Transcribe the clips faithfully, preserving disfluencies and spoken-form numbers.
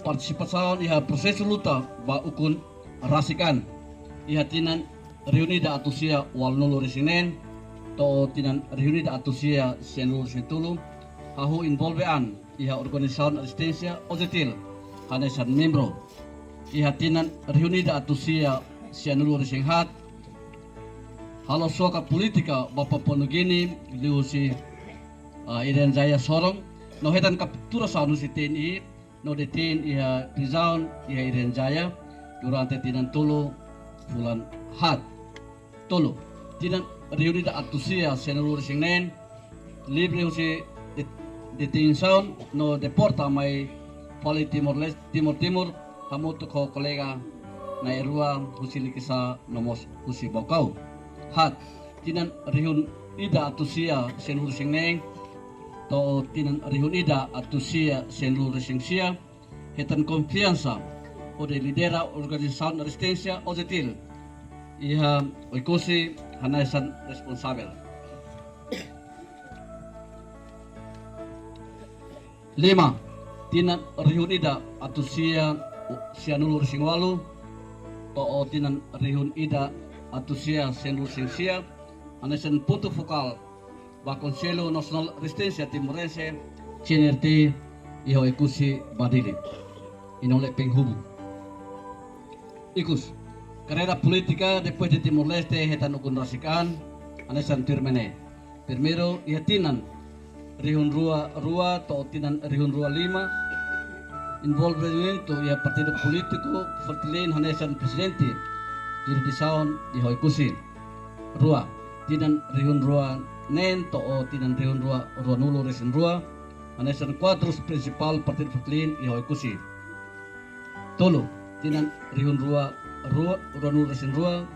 Partisipasaun iha prosesu luta ba ukun rasik an. Iha tinan rihun ida atus sia ualunulu-resin-neen to'o tinan rihun ida atus sia sianulu-resin-tolu, hahú envolve an iha organizasaun rezisténsia OJETIL hanesan membru. Iha tinan rihun ida atus sia sianulu-resin-haat, halo suaka polítika ba Papua Nugini liuhusi, ah, Irian Jaya soron, no hetan kapturasaun husi T N I, no detein iha prizaun iha Irian Jaya durante tinan tolu fulan haat. Tolu, tinan rihun ida atus sia sianulu-resin-neen, livre husi de-, detensaun no deporta mai fali Timor-Leste, Timor Timur, hamutuk ho kolega na'in-rua husi Likisá no mós husi Baucau. Haat, tinan rihun ida atus sia sianulu-resin-neen to'o tinan rihun ida atus sia sianulu-resin-sia, hetan konfiansa hodi lidera organizasaun rezisténsia OJETIL iha Oekusi hanesan responsavel. Lima, tinan rihun ida atus sia sianulu-resin-ualu to'o tinan rihun ida atus sia sianulu-resin-sia, hanesan pontu fokál ba Konsellu Nasionál Rezisténsia Timorense, C N R T, iha Oekusi ba Dili, i no Lepeng Hubung. Ikus, karreira polítika depois de Timor-Leste hetan ukun rasik an, hanesan tuirmai ne'e. Primeiru, iha tinan rihun rua rua to'o tinan rihun rua lima, envolvimentu iha partidu polítiku Fretilin hanesan prezidente jurisdisaun iha Oekusi. Rua, tinan rihun rua neen to'o tinan rihun rua ruanulu-resin-rua, hanesan kuadrus prinsipál partidu Fretilin iha Oekusi. Tolu, tinan rihun rua rua, ruanulu-resin-rua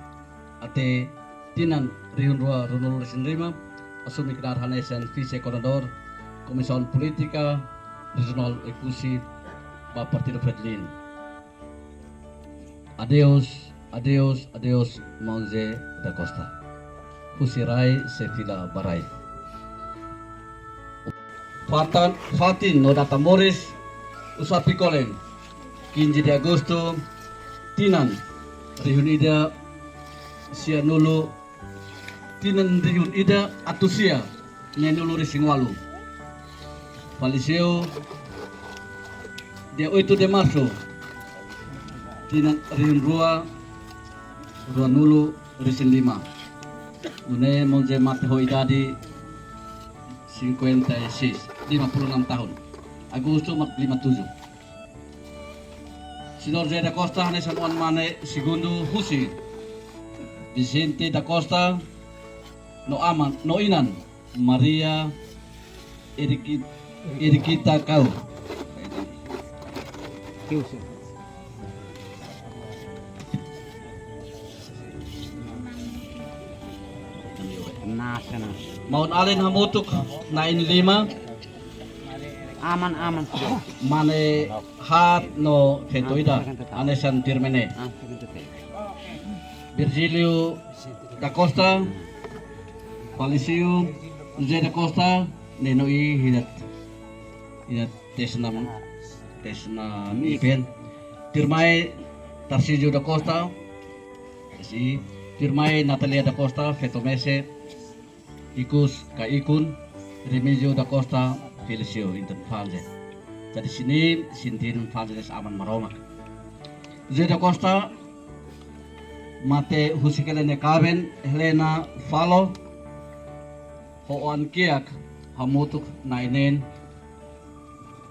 até tinan rihun rua ruanulu-resin-lima, asume knaar hanesan vise-koordenadór Komisaun Polítika Rejionál Oekusi ba partidu Fretilin. Adeus, adeus, adeus, maun José da Costa. Husi rai sei fila ba rai. Fatin, fatin no data moris, Usapi Kolen, quinze de agosto, tinan rihun ida sianulu, tinan rihun ida atus sia neenulu-resin-ualu. Faleceu dia oito de março, tinan rihun rua ruanulu-resin-lima. Nune'e maun José mate ho idade cinquenta e seis, lima puluh enam tahun. Agostu mak lima tujuh. Señór José da Costa hanesan oan mane segundu husi Vicente da Costa no aman, no inan Maria Eriki-, Erikita Kau. Maun-alin hamutuk na'in-lima. Aman, aman. Mane haat no feto ida. Hanesan tuirmai ne'e. Virgílio da Costa, faleceu José da Costa, ne'e no i hidat, hidat tesnam, tesnam ipen. Tuirmai Tarcísio da Costa, si, tuirmai Natalia da Costa, feto mesak, ikus ka ikun, Remígio da Costa, faleceu, entaun fa'an José. Jadi sini, sintin fa'an José aman Maromak. José da Costa, mate husik hela nia kaben, Helena Falo, ho oan kiak, hamutuk na'in-neen,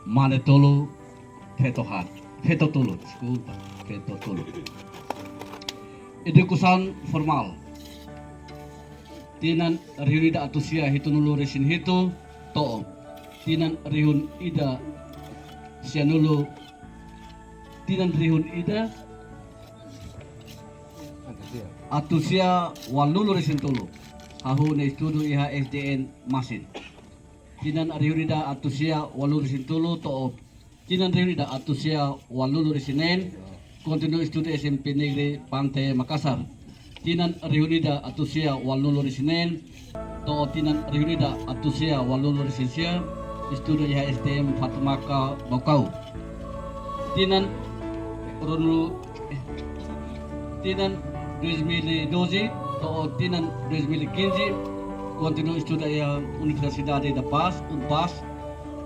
mane tolu, feto haat. Feto tolu, deskulpa, feto tolu. Edukasaun formál. Tinan rihun ida atus sia hitunulu-resin-hitu, to'o tinan rihun ida sianulu, tinan rihun ida atus sia ualunulu-resin-tolu, hahú nia estudu iha S D N Masin. Tinan rihun ida atus sia ualunulu-resin-tolu to'o tinan rihun ida atus sia ualunulu-resin-neen, kontinua estudu S M P Negeri Pante Makassar. Tinan rihun ida atus sia ualunulu-resin-neen to'o tinan rihun ida atus sia ualunulu-resin-sia, estuda iha S T M Fatumaka Baucau. Tinan ruanulu, eh, tinan dois mil e doze to'o tinan dois mil e quinze, kontinua estuda iha Universidade da Paz, UNPAZ,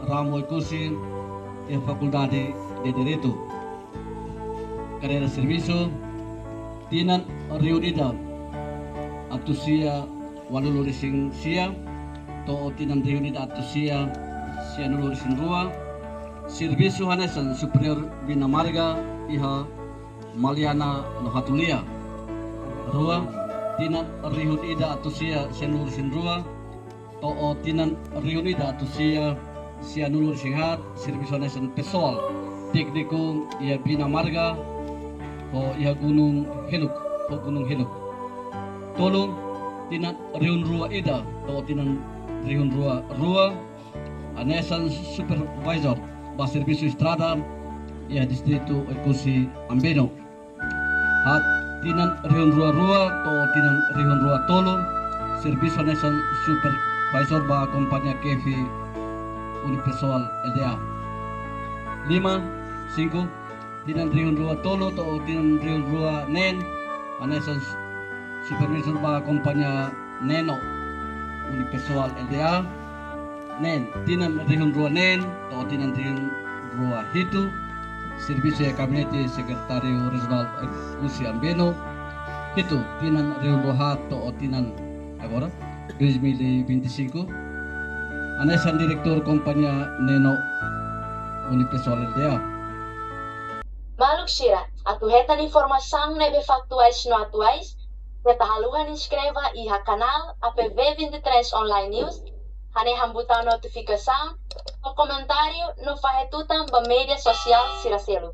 ramo Oekusi, iha Fakuldade de Direitu. Karreira servisu, tinan rihun ida atus sia ualunulu-resin-sia to'o tinan rihun ida atus sia sianulu-resin-rua, servisu hanesan superiór binamarga iha Maliana no Hatulia. Rua, tinan rihun ida atus sia sianulu-resin-rua to'o tinan rihun ida atus sia sianulu-resin-haat, servisu hanesan pesoál tékniku iha binamarga ho iha Gunung Heluk, ho Gunung Heluk. Tolu, tinan rihun rua ida to'o tinan rihun rua rua, hanesan supervisór ba servisu estrada iha distritu Oekusi Ambeno. Haat, tinan rihun rua rua to'o tinan rihun rua tolu, servisu hanesan supervisór ba kompañia kefi Unipessoal L D A. Lima, cinco, tinan rihun rua tolu to'o tinan rihun rua neen, hanesan supervisór ba kompañia Neno Unipessoal L D A. Neen, tinan rihun rua neen to'o tinan rihun rua hitu, servisu iha Gabinete Sekretáriu Rejionál Oekusi Ambeno. Hitu, tinan rihun rua haat to'o tinan agora, dois mil e vinte e cinco, hanesan diretór kompañia Neno Unipessoal L D A. Maluk sira, atu hetan informasaun ne'ebé faktuais no atuais, keta haluha inskreve iha kanál A P V vinte e três Online News, hanehan butaun notifikasaun, fó komentáriu no fahe tutan ba média sosiál sira seluk.